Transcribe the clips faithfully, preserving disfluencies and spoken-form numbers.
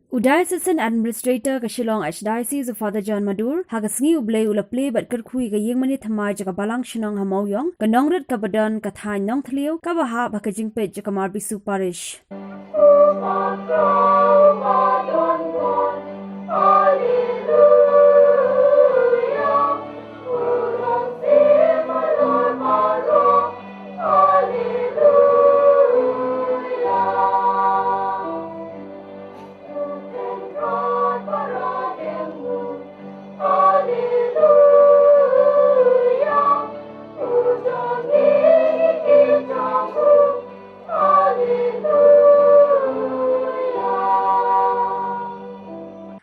U Diocesan Administrator ka Shillong Archdiocese, u Father John Madur, ha ka sngi U Blei u la plie bad kyrkhu ïa ka ïingmane thymmai jong ka Balang Shnong ha Mawiong, ka nongrit kaba don ka thaiñ Nongthliew, kaba hap ha ka jingpeit jong ka Marbisu Parish.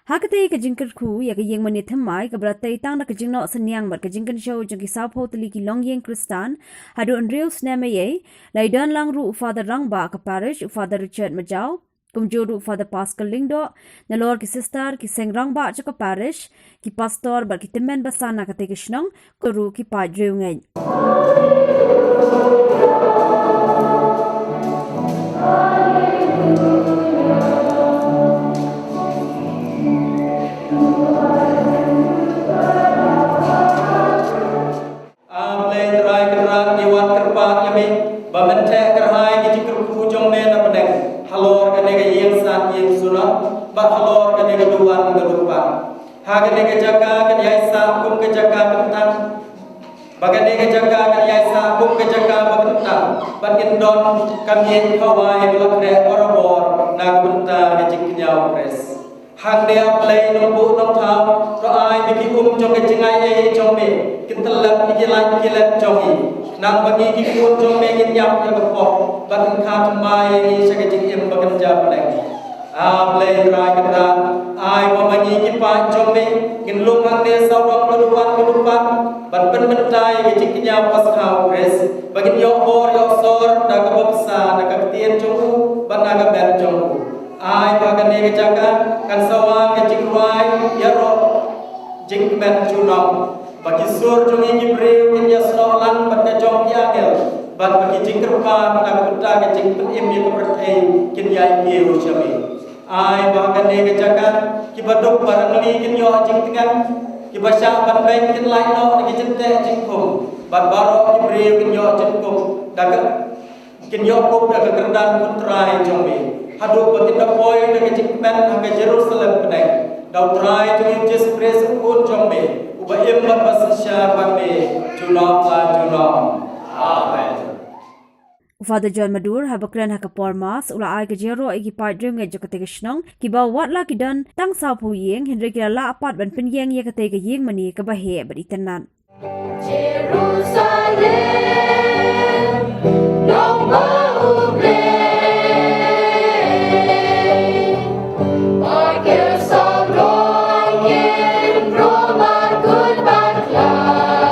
Ha katei ka jingkyrkhu ïa ka ïingmane thymmai kaba la tei tang da ka jingnoh synñiang bad ka jingkynshew jong ki sawphew tylli ki longïing Khristan haduh hynriew snem eiei, la ïadon lang ruh u Father Rangbah ka parish, u Father Richard Majaw, kumjuh ruh u Father Pascal Lyngdoh, nalor ki sister, ki seng rangbah jong ka parish, ki pastor bad ki tymmen basan na katei ka shnong, kumjuh ruh ki paid riewngeit. A Blei Trai Kynrad, ngi wan kyrpad ïa me ba men theh kyrhai ki jingkyrkhu jong me na bneng halor kane ka ïing san ïing synod bad halor kane ka duwan ka dupan. Ha kane ka jaka kan ïaisah kum ka jaka kyntang, ba kane ka jaka kan ïaisah kum ka jaka ba kyntang, bad ngin don ka miej ka wai ba la khreh barabor na ka bynta ka jingkñia u Khrist. Hangne A Blei Nongbuh Nongthaw, to ai ba ki um jong ka jingai ei jong me kin tyllep ïa ki lait ki let jong ngi, khnang ba ngi ki khun jong me ngin ïap ïa ka pop bad ngin kha thymmai ïa ngi sha ka jingim ba kynja bneng. A Blei Trai Kynrad, ai ba ma ngi ki paid jong me ngin lum hangne sawdong ka duwan ka dupan ban pynmynta ïa ka jingkñia paskha u Khrist, ba ngin ïoh bor ïoh sor da kaba bsa na ka ktien jong u bad na ka met jong u. Ai ba kane ka jaka kan sawa ka jingrwai ïaroh jingkmen junom, ba ki sur jong ngi ki briew kin ïasnoh lang bad ka jong ki angel, bad ba ki jingkyrpad na ka bynta ka jingpynim ïa ka pyrthei kin ïai kiew sha me. Ai ba kane ka jaka kiba duk ba rangli kin ïoh jingtngen, kiba shah ban beiñ kin lait noh na ki jingteh jingkhum, bad baroh ki briew kin ïoh jingkhum da ka kin ïoh kup da ka kyrdan Khun Trai jong me, haduh ba kin da poi da ka jingkmen ha ka Jerusalem bneng da U Trai jong ngi U Jisu Khrist U Khun jong me, uba im bad ba synshar bad me junom la junom. Amen. U Father John Madur haba kren ha ka por Mass u la ai ka jingïaroh ïa ki paid riewngeit jong katei ka shnong, kiba wat la ki don tang sawphew ïing hynrei ki la lah pat ban pynïeng ïa katei ka ïingmane kaba heh bad itynnad. Jerusalem, nongbuh U Blei, ba ker sawdong kin rung markut bakhlaiñ.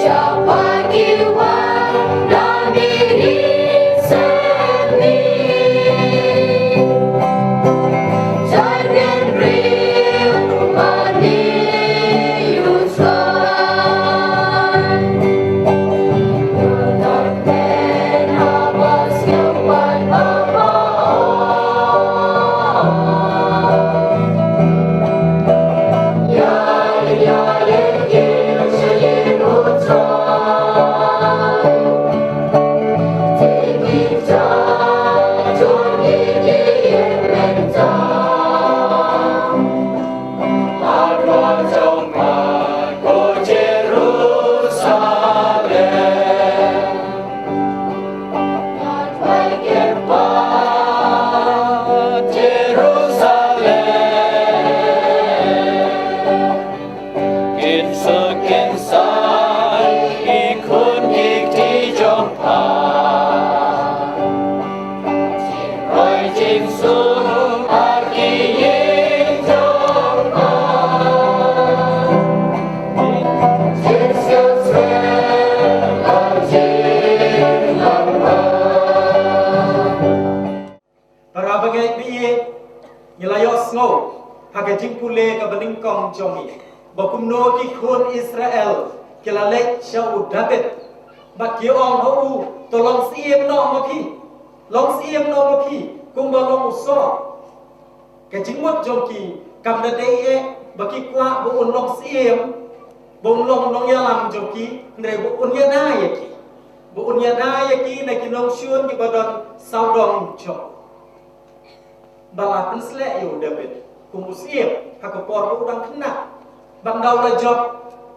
Sha pha ki wan da miri semi. Jai ben ri mani u san. U not ben ha bas yang wan ba ba. Kin suk kin sai ki khun ki kti jong pha. Roi jingsum ha ki ïing jong pha. Jingsum sngewsih ha jinglang pha. Para bangeit ba ïeit, ngi la ïohsngew ha ka jingpule kaba nyngkong jong ngi ba kumno ki khun Israel ki la leit sha u Dabid bad ki ong ha u, to long syiem noh ma phi, long syiem noh ma phi. Kumba long u Saul, ka jingmut jong ki kam da dei eh ba ki kwah ba un long syiem, ba un long nongïalam jong ki, hynrei ba un ïada ïa ki, ba un ïada ïa ki na ki nongshun kiba don sawdong jong. Ba la pynsleh ïa u David kum u syiem ha ka por ba u dang khynnah. Bad ynda u la jop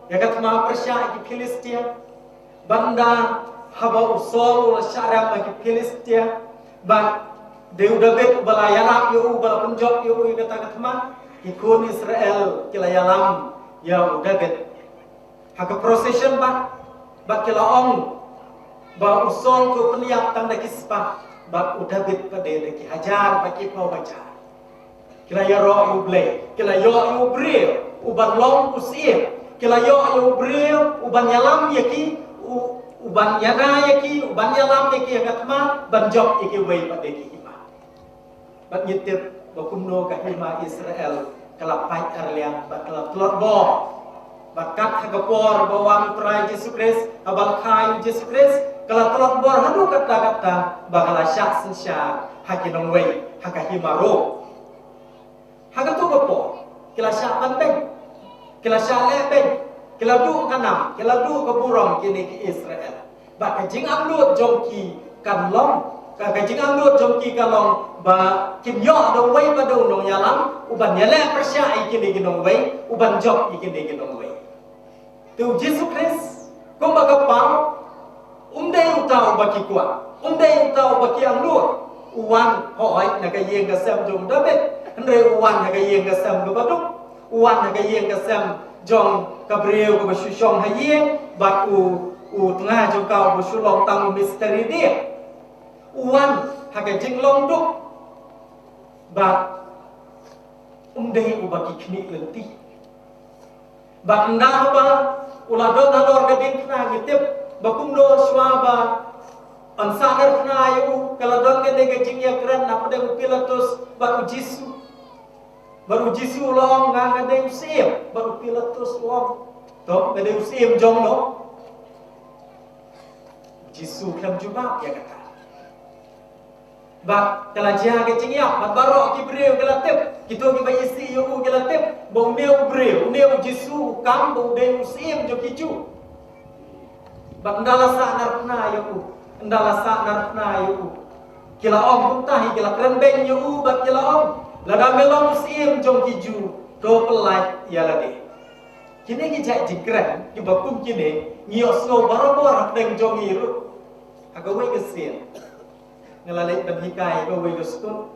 ïa ka thma pyrshah ïa ki Philistia, bad ynda haba u Saul u la shah rem ha ki Philistia, bad dei u David uba la ïarap ïa u, uba la pynjop ïa u ïa kata ka thma, ki khun Israel ki la ïalam ïa u David ha ka procession, bad, bad ki la ong ba u Saul u pynïap tang da ki spah, bad u David pat de da ki hajar bad ki phew hajar. Ki la ïaroh ïa u Blei, ki la ïoh ïa u briew uban long u syiem, ki la ïoh ïa u briew uban ïalam ïa ki, u, uban ïada ïa ki, uban ïalam ïa ki ha ka thma, ban jop ïa kiwei pat de ki hima. Bad ngi tip ba kumno ka hima Israel ka la pait arliang bad ka la tlot bor. Bad kat ha ka por ba wan u Trai Jisu Khrist, haba la kha ïa u Jisu Khrist, ka la tlot bor haduh katta katta ba ka la shah synshar ha ki nongwei ha ka hima Rom. Ha kato ka por ki la shah ban beiñ, ki la shah leh beiñ, ki la duh ka nam, ki la duh ka burom kine ki Israel. Bad ka jingangnud jong ki kan long, ka, ka jingangnud jong ki ka long ba kin ïoh da uwei pat de u nongïalam uban ïaleh pyrshah ïa kine ki nongwei, uban jop ïa kine ki nongwei. Te u Jisu Khrist, kumba ka pau, um dei uta uba ki kwah, um dei uta uba ki angnud. U wan, hooid, na ka ïing ka sem jong u David, hynrei u wan na ka ïing ka sem kaba duk. U wan ha ka ïing ka sem jong ka briew kaba shu shong ha ïing, bad u, u tnga jong ka uba shu long tang u mistri dieng. U wan ha ka jinglong duk, bad um dei uba ki khmih lynti. Bad ynda haba u la don halor ka diengphna, ngi tip ba kumno shuwa ba yn sahnarphna ïa u, ka la don kane ka jingïakren hapdeng u Pilatus bad u Jisu. Bad u Jisu u la ong, nga, nga dei u syiem. Bad u Pilatus u ong, to, nga dei u syiem jong no? U Jisu u khlem jubab ïa kata. Bad ka la jia ka jingïap, bad baroh ki briew ki la tip, kito kiba isih ïa u ki la tip ba une u briew, une u Jisu u kam ba u dei u syiem jong ki Jiw. Bad ynda la sahnarphna ïa u, ynda la sahnarphna ïa u, ki la ong kumta hi, ki la kren beiñ ïa u bad ki la ong, lada me long u syiem jong ki Jiw, to pyllait ïa lade. Kine ki jait jingkren kiba kum kine ngi ïohsngew barabor hapdeng jong ngi ruh. Ha kawei ka sien nga la leit ban hikai ha kawei ka skul.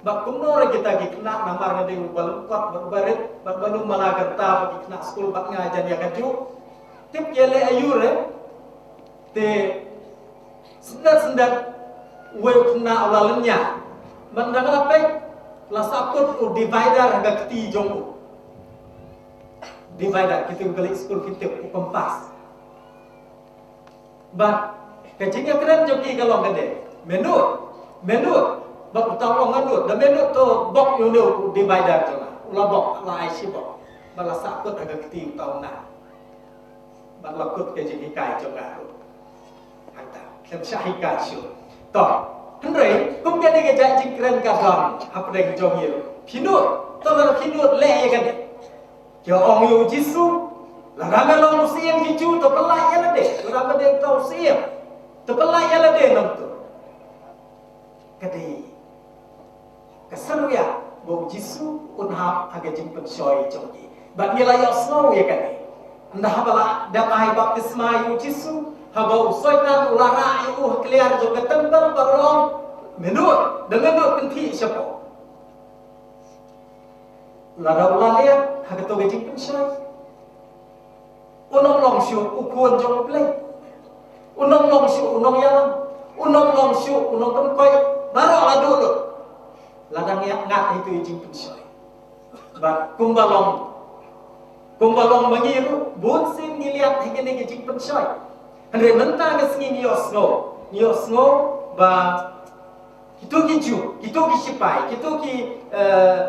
Bad kumno ruh kita ki khynnah, namar nga dei uba lyngkot bad uba rit bad uba lum mala kyrta bad ki khynnah skul bad nga jan ïa kajuh. Tip ki leh aïu re? Te syndet syndet uwei u khynnah u la lynñiar. Bad ynda nga la peit, la sahkut u divider ha ka kti jong u. Divider, kito kiba leit skul ki tip, u kompas. Bad ka jingïakren jong ki ka long kane, me nud, me nud. Bad uta u ong, nga nud. Da me nud to bok ïa une u divider jong nga. U la bok, la ai shi bok. Bad la sahkut ha ka kti uta u khynnah. Bad la kut ka jinghikai jong nga ruh. Hangta, khlem shah hikai shuh. To, hynrei kum kane ka jait jingkren ka don hapdeng jong ngi ruh. Phi nud, to lada phi nud, leh ïa kane. Ki ong ïa u Jisu, lada me long u syiem ki Jiw, to pyllait ïa lade. Lada me dei uta u syiem, to pyllait ïa lade nangta. Ka dei ka syrwia ba u Jisu un hap ha ka jingpynshoi jong ki. Bad ngi la ïohsngew ïa kane. Ynda haba la dep ai baptisma ïa u Jisu, haba u Soitan u la rah ïa u ha kliar jong ka templ bad u la ong, me nud, da me nud kynthih shapoh. Lada u la leh ha kato ka jingpynshoi, un ym long shuh u khun jong U Blei. Un ym long shuh u nongïalam. Un ym long shuh u nongpynkoit. Baroh la duh lut. La dang ïa ngat ha ito i jingpynshoi. Bad kumba long, kumba long ma ngi ruh, bun sien ngi liat ha kine ki jingpynshoi. Hynrei mynta ka sngi ngi ïohsngew, ngi ïohsngew ba kito ki Jiw, kito ki sipai, kito ki, eh,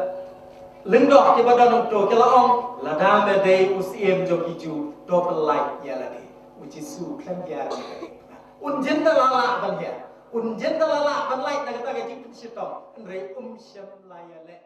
lyngdoh kiba don hangto ki la ong, lada me dei u syiem jong ki Jiw, to pyllait ïa lade. U Jisu u khlem hiar ïa lade. Un jin da la lah ban hiar. Un jin da la lah ban lait na kata ka jingpynshitom, hynrei um shym la ïaleh.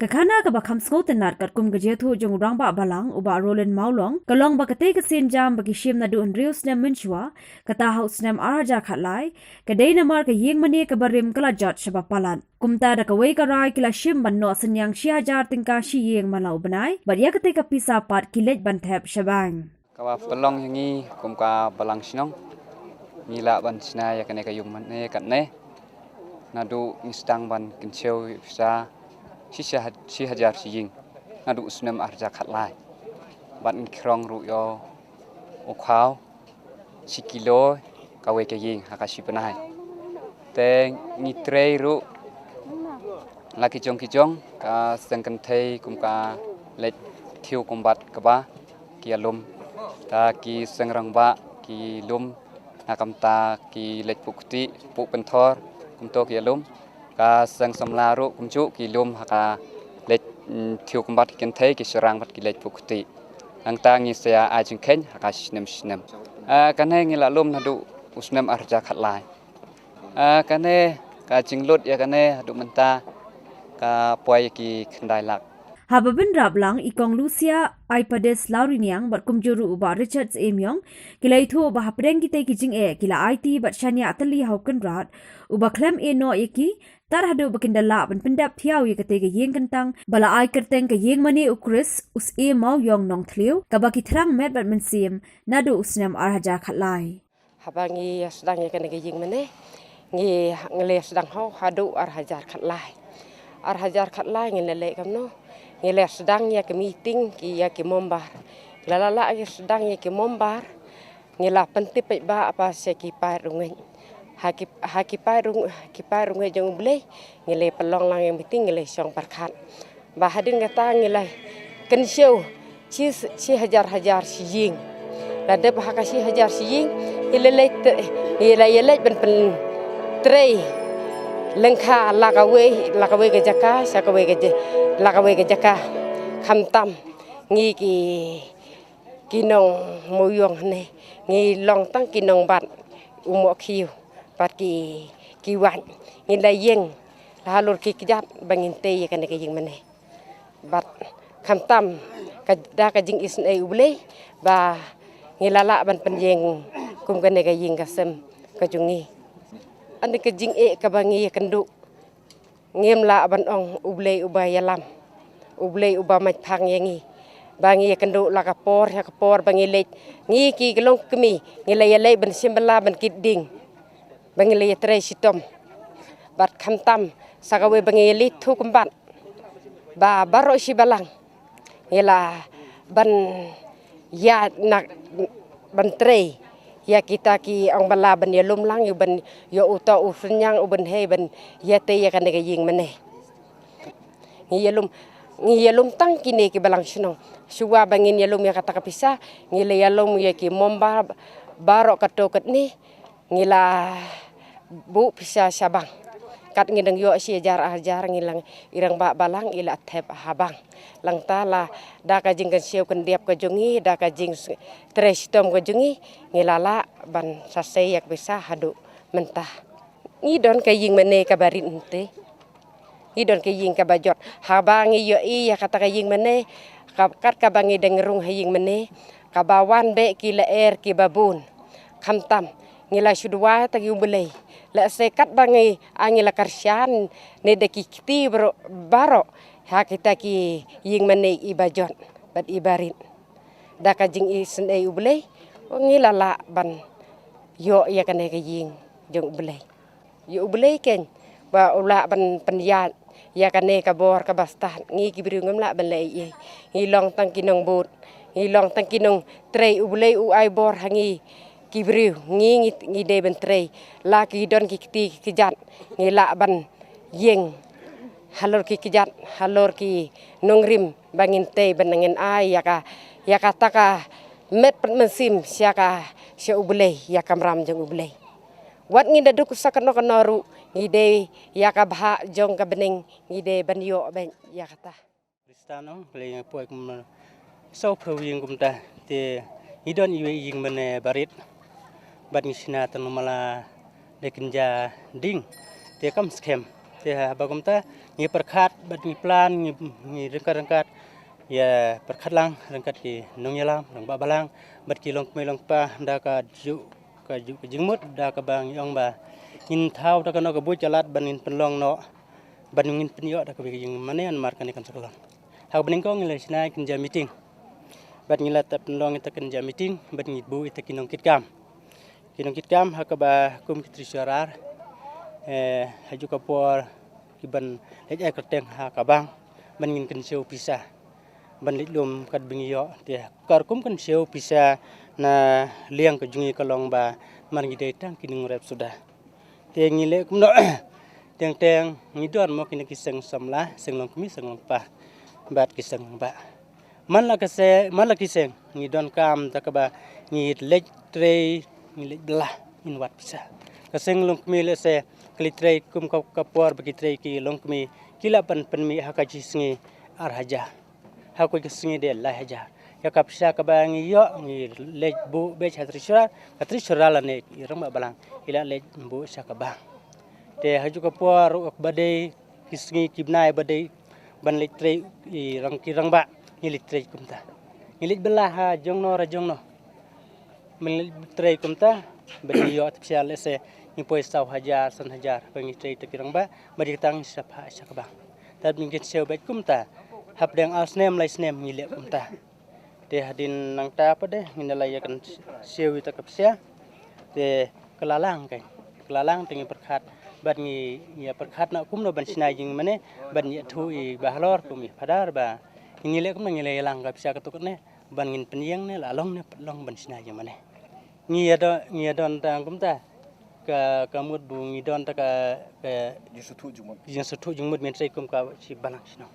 Ka khana kaba kham sngewtynnat katkum ka jingïathuh jong u rangbah balang u Bah Roland Mawlong ka long ba katei ka sienjam ba ki shim naduh hynriew snem mynshuwa, kata ha u snem ar hajar khatlai, ka dei namar ka ïing mane kaba rim ka la jot shaba palat. Kumta da kawei ka rai ki la shim ban noh synñiang shi hajar tyngka shi ïing man la u bnai, bad ïa katei ka pisa pat ki leit ban thep sha bank. Kaba pynlong ïa ngi kum ka balang shnong, ngi lah ban shna ïa kane ka ïing mane katne. Naduh ngi sdang ban kynshew pisa shi, shi ha-, shi hajar shi ïing naduh u snem ar hajar khatlai. Bad ngi khrong ruh ïa u khaw shi kilo kawei ka ïing ha ka shi bnai. Te ngi trei ruh la ki jong ki jong ka seng kynthei kum ka leit thiew kumbat kaba ki ïalum. Ta ki seng rangbah ki lum na ka bynta ki leit puh kti, puh pynthor, kumto ki ïalum. Ka seng samla ruh kumjuh ki lum ha ka leit, mm, thiew kumbat ki kynthei, ki shynrang bad ki leit puh kti. Nangta ngi sa ai jingkheiñ ha ka snem snem. Ah, kane ngi la lum naduh u snem ar hajar khatlai. Ah, kane ka jinglut ïa kane haduh mynta ka poi ki khyndai lak. Haba bynrap lang i Kong Lucia Aipades Lauriniang bad kumjuh ruh u Bah Richard Syiem Ïong ki la ïathuh ba hapdeng kitei ki jingeh ki la aiti bad shaniah tylli ha u Kynrad uba khlem ïeh noh ïa ki, tad haduh ba kin da lah ban pyndep thiaw ïa katei ka ïing kyntang ba la ai kyrteng ka ïing mane u Kris u Syiem Mawïong Nongthliew, kaba ki thrang met bad mynsiem naduh u snem ar hajar khatlai. Haba ngi ïa sdang ïa kane ka ïing mane, ngi, ngi la ïa sdang haw haduh ar hajar khatlai. Ar hajar khatlai ngi la leh kumno? Ngi la ïa sdang ïa ki meeting ki, ïa ki member. La la la ïa sdang ïa ki member. Ngi la pyntip paidbah apa sha ki paid rungeit. Ha ki, ha ki paid rung-, ki paid rungeit jong U Blei, ngi la pynlong lang ïa meeting, ngi la shong pyrkhat. Ba hadien kata ngi la kynshew shi, shi hajar hajar shi ïing. La dep ha ka shi hajar shi ïing, ngi la leit te-, ngi la ïa leit ban pyntrei lyngkha la kawei, la kawei ka jaka sha kawei ka ja-, la kawei ka jaka. Khamtam ngi ki, ki nong Mawïong ne, ngi long tang ki nongbat u Mohkhiew bad ki, ki wait. Ngi la ïeng la halor ki kjat ba ngin tei ïa kane ka ïing mane. Bad khamtam ka, da ka jingisynei U Blei ba ngi la lah ban pynïeng kum kane ka ïing ka sem ka jong ngi. Kane ka jingeh kaba ngi ïa kynduh, ngim lah ban ong U Blei uba ïalam, U Blei uba mait phang ïa ngi. Ba ngi ïa kynduh la ka por ha ka por ba ngi leit, ngi ki ka long kmie, ngi la ïa leit ban shim bylla ban kit dieng, ba ngi la ïa trei shitom. Bad khamtam sa kawei ba ngi ïa leit thiew kumbat, ba baroh shi balang ngi la ban ïa na ban trei ïa kita ki ong ba la ban ïalum lang, ïa ban ïa uto u synñiang u ban hei ban ïa tei ïa kane ka ïing mane. Ngi ïalum, ngi ïalum tang kine ki balang shnong. Shuwa ba ngin ïalum ïa kata ka pisa, ngi la ïalum ïa ki member baroh kato katne. Ngi la buh pisa sha bank. Kat ngi dang ïoh shi hajar hajar ngi lang, i rangbah balang i la thep ha bank. Nangta la da ka jingkynshew kyndiap ka jong ngi, da ka jingtrei shitom ka jong ngi, ngi la lah ban sa sei ïa ka pisa haduh mynta. Ngi don ka ïing mane kaba rit hangtei. Ngi don ka ïing kaba jot. Haba ngi ïohi ïa kata ka ïing mane, ka, kat kaba ngi dang rung ha ïing mane, kaba wan beh ki lyer kiba bun. Khamtam ngi la shu duwai tang ïa U Blei. Lehse kat ba ngi, ah, ngi la kyrshan ne da ki kti baroh, baroh ha kita ki ïing mane iba jot bad iba rit. Da ka jingisynei U Blei, ngi la lah ban ïoh ïa kane ka ïing jong U Blei. Ïa U Blei keiñ ba u lah ban pynïaid Ïa kane ka bor kaba stad ngi ki briew ngim lah ban leh ei ei. Ngi long tang ki nongbud, ngi long tang ki nongtrei, U Blei u ai bor ha ngi ki briew, ngi ngi, ngi dei ban trei. La ki don ki kti ki kjat, ngi lah ban ïeng halor ki kjat, halor ki nongrim, ba ngin tei ban ngin ai ïa ka, ïa kata ka met pat mynsiem sha ka, sha U Blei, ïa ka kamram jong U Blei. Wat ngin da duk sa kano kano ruh, ngi dei ïa ka bhah jong ka bneng, ngi dei ban ïoh beit ïa kata. Kristan ong, lei nga poi kum saw phew ïing kumta, te ngi don iwei ïing mane barit. Bad ngi shna tang mala da kynja ding. Te kam skhem. Te haba kumta ngi pyrkhat bad ngi plan, ngi, ngi ryngkat ryngkat. Ïa pyrkhat lang ryngkat ki nongïalam, rangbah balang, bad ki longkmie longkpa da ka ju, ka ju, ka jingmut da kaba ngi ong ba ngin thaw da kano ka buit ka lad ban ngin pynlong noh, ban ngin pynïoh da kaba ïing mane namar kane kan sa ka long. Ha kaba nyngkong ngi la shna kynja meeting. Bad ngi la tap pynlong ita kynja meeting, bad ngi buh ita ki nongkitkam. Ki nongkitkam ha kaba kum ki treasurer, eh, ha ju ka por ki ban leit ai kyrteng ha ka bank, ban ngin kynshew pisa. Ban leit lum kat ba ngi ïoh, te ka rukom kynshew pisa na liang ka jong ngi ka long ba namar ngi dei tang ki nongrep suda. Te ngi leh kumno, teng teng ngi don mo kine ki seng samla, seng longkmie, seng longkpa, bad ki seng rangbah. Man la ka se, man la ki seng, ngi donkam da kaba ngi leit trei, ngi leit bylla, ngin wad pisa. Ka seng longkmie lehse ka leit trei kum ka, ka por ba ki trei ki longkmie, ki lah ban pynmih ha ka shi sngi ar hajar. Ha kawei ka sngi de lai hajar. Ïa ka pisa kaba ngi ïoh, ngi leit buh beit sha treasurer, ka treasurer lane i rangbah balang i la leit buh sha ka bank. Te ha ju ka por ruh kaba dei ki sngi ki bnai ba dei ban leit trei i rang, ki rangbah, ngi leit trei kumta. Ngi leit bylla ha jongno ra jongno. Ban leit trei kumta, ban ngi ïoh ta pisa lehse ngi poi saw hajar, san hajar, ba ngi trei ta ki rangbah, ba dei tang sha pha sha ka bank. Tad ngi kynshew beit kumta. Hapdeng ar snem, lai snem ngi leh kumta. Te hadien nangta pat de ngin da la ïa kynshew ïa ta ka pisa. Te ka la lang kai. Ka la lang te ngi pyrkhat. Bad ngi, ngi ïa pyrkhat na kumno ban shna ïing mane. Bad ngi ïathuh i Bah Halor kum i Phadar ba ngi leh kumno ngi la ïa lang ka pisa katto katne. Ban ngin pynïeng ne la long ne pat long ban shna ïing mane. Ngi ïa don, ngi ïa don tang kumta. Ka, ka mut ba ngi don ta ka, ka jingsngewthuh jingmut, jingsngewthuh jingmut mynta kum ka shi balang shnong.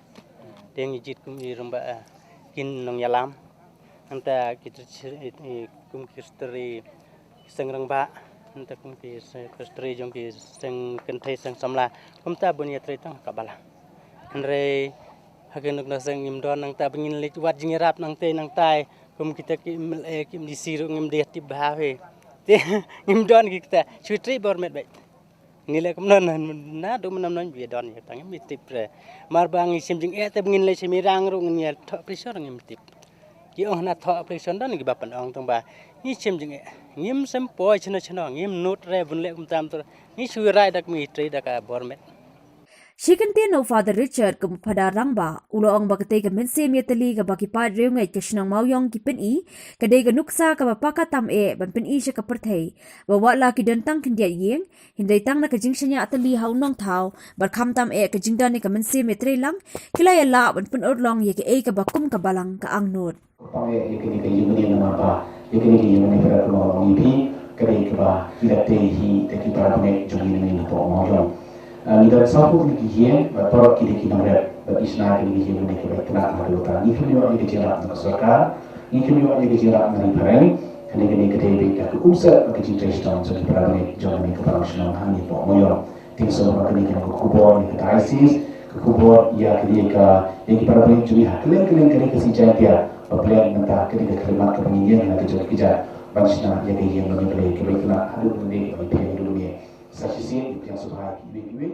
Te ngi jied kum i rangbah, eh, ki nongïalam. Nangta ki tr-, i, i, kum ki stri seng rangbah. Nangta kum ki se-, ki stri jong ki seng kynthei seng samla. Kumta bun ïa trei tang ka balang. Hynrei ha ki nuknong seng ngim don nangta ba ngin leit wad jingïarap nangtei nangtai. Kum kita ki M L A, ki M D C ruh ngim dei tip bha hi. Te ngim don kita. Shu trei bor met beit. Ngi leh kumno na, na, naduh mynno mynno ba ïa don ïa tang ngim tip re. Mar ba ngi shem jingeh te ba ngin leit sha Mirang ruh ngin ïa thoh pressure ngim tip. Ki ong na thoh pressure don kiba pynong tang ba ngi shem jingeh. Ngim shem poi shano shano, ngim nud re bun leh kumta kumta. Ngi shu rai da ka, ngi trei da ka bor met. Shi kyntien u Father Richard kum u Phadar rangbah, u la ong ba katei ka mynsiem ïatylli kaba ki paid riewngeit ka shnong Mawïong ki pyni, ka dei ka nuksa kaba paka tam eh ban pyni sha ka pyrthei ba wat la ki don tang khyndiat ïing, hynrei tang na ka jingshaniah tylli ha u nongthaw bad khamtam eh ka jingdon ïa ka mynsiem ïatreilang, ki la ïalah ban pynurlong ïa kaei kaba kum ka balang ka angnud. Pang eh ïa kane ka ïing mane namar ba ïa kane ka ïing mane ka da kynmaw ïa phi, ka dei kaba ki la tei hi da ki para bangeit jong ngi na ngi na pok Mawïong. Ah, ngi don sawphew tylli ki ïing bad baroh ki dei ki nongrep bad ngi shna kane ka ïing mane kaba itynnad ha ka bynta. Ngi khlem ïoh ïa ka jingïarap na ka sorkar, ngi khlem ïoh ïa ka jingïarap na ri phareng. Kane kane ka dei beit ka umsat bad ka jingtrei shitom jong ki para bangeit jong ngi na ka para shnong hangne pok Mawïong. Te ngi sngewbha ba kane ka long ka khubor ïa ka diocese, ka khubor ïa kane ka, ïa ki para bangeit jong ngi ha kylleng kylleng kane ka sngi Jaintia. Ba pyrshah mynta kane ka khyllipmat kaba ngin ïeng ha ka jong ka jait ban shna ïa ka ïing mane Blei kaba itynnad haduh mynne kaba iphieng haduh mynne. Sa shisien ïa phi sngewbha ïa kiwei kiwei.